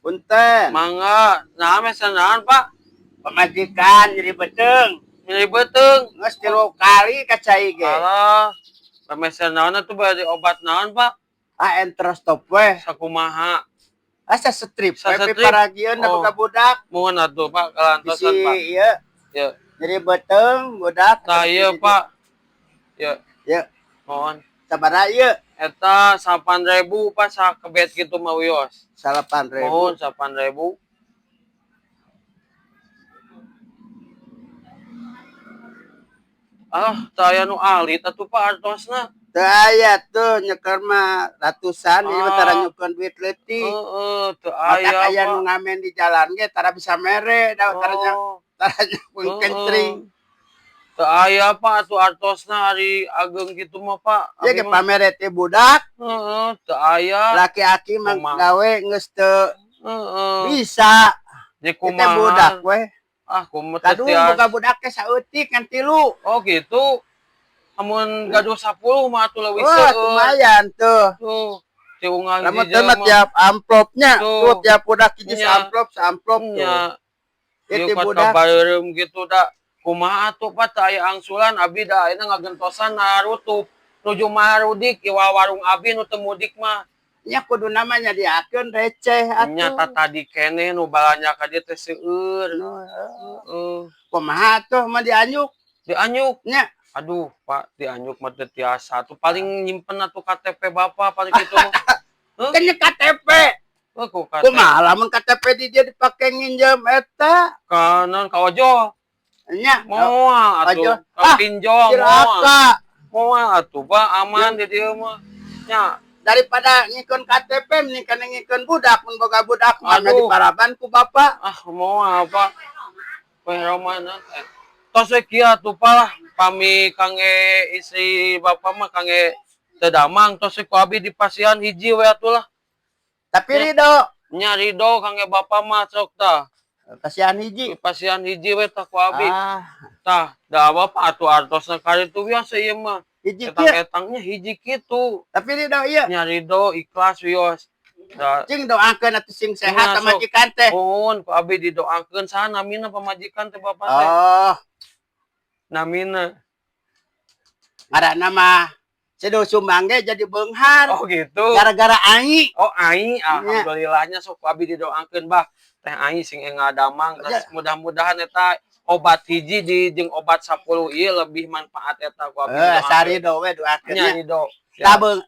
Punten. Mangga, nah meser naon, Pak? Pamajikan nyeri beuteung. Nyeri beuteung. Geus 3 kali ka cai ge. Alah, meser naon atuh bade obat naon, Pak? Ah, entrostop we. Sakumaha? Asa strip we Sastrip. Piparagieun da Oh. boga budak. Muhun atuh, Pak, kalantosan, Bisi Pak. ieu Ya. nyeri beuteung budak. Tah ieu, Pak. Ya, Ya, mohon. Sabaraha ieu? Eta 8.000, Pak, sakebet gitu mah wios. 8.000. Mohon 8.000. Ah, teu aya nu alit atuh, Pak, artosna. Teu aya tuh nyeker mah ratusan, ieu mah tara Ah. nyukeun duit leutik. Heeh, teu Matak aya, aya nu Pak. ngamen di jalan ge tara bisa mere da tara nya Oh. tara nyukeun kencring. Teu aya, Pak, atuh artosna ari ageng kitu mah, Pak. Ya Abi ge mah pamere teh budak, heeh, teu aya. Laki-laki mah Kumaha? Gawe geus teu Heeh. bisa. Jadi Ieu teh kumaha? Budak we. Ah, kumaha teu Kadung tias. Boga budak teh saeutik ngan 3. Oh, gitu. Amun gaduh 10 mah atuh leuwih Wah, seueur. Lumayan tuh. Tuh, ti unggal Lamun hiji teu mah jelema. Tiap amplopnya, Tuh. Tuh tiap budak hiji Nya. Saamplop, saamplop tuh. Nya. Ieu Ieu teh kuat budak. Kabareureum gitu da. Kumaha atuh, Pak, teu aya angsulan abi da ayeuna ngagentosan narutup. Nuju marudik iwa warung abi nu teu mudik mah. Nya kudu namanya diakeun receh Nya atuh. Tatadi keneh nu balanja ka dieu teh seueur. Heeh. Kumaha tuh mah dianyuk? Dianyuk. Nya. Aduh, Pak, dianyuk mah teu tiasa atuh paling nyimpen atuh KTP Bapak paling kitu mah. Heuh? Kan nya KTP. Heuh, ku KTP. Kumaha lamun KTP di dieu dipake nginjem eta? Ka naon, ka ojol? Nya. Moal atuh. Ojol. Ka Ah, pinjol moal. Cilaka. Moal atuh, Pak, aman di dieu mah. Nya. Daripada ngikeun KTP mending kana ngikeun budak, mun boga budak mah Aduh. Diparaban ku bapak. Ah, moal, Pak. Weh Romana. Tos we kieu atuh, Pak, lah. Pami kangge istri Bapak mah kangge teu damang, tos we ku abi dipasihan hiji we atuh lah. Tapi Ya. ridho. Nya ridho kangge Bapak mah sok tah. Kasihan hiji. Dipasihan hiji we tah ku abi. Ah, Tah, da Bapak atuh artosna karitu biasa ieu mah. Hiji kieu. Etang-etangnya hiji kitu. Tapi ridho ieu. Nya ridho ikhlas wios. Da Cing doakeun atuh sing sehat Nya, sok. Pamajikan teh. Mohon ku abi didoakeun saha namina pamajikan teh Bapak teh? Oh, Namina. Ngaranna mah Sedo Sumbang ge jadi beunghar. Oh gitu. Gara-gara ai. Oh ai, alhamdulillahnya sok ku abi didoakeun, Bah. Teh ai sing enggal damang Ya. terus mudah-mudahan eta obat hiji di jeung obat 10 ieu lebih manfaat eta ku abi Eh, didoakeun. Sarido we doakeun Nya nya. ridho. Tah beung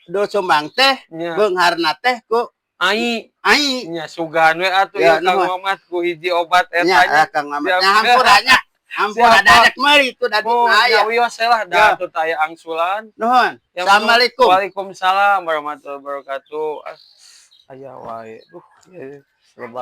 Do Sumbang teh Nya. Beungharna teh ku Ai ai. Nya sugan we atuh Ya, ieu Kang nuhun. Mamat ku hiji obat eta Nya nya. eh, Kang Mamat. Siap. Nya hampura nya. Hampura Siap, da Pak. Rek meuli tuh da di Oh, aya. nya wios lah da Ya. atuh teu aya angsulan. Nuhun. Ya, Assalamualaikum. Waalaikumsalam warahmatullahi wabarakatuh. Ah, aya wae. Duh, ieu lebar.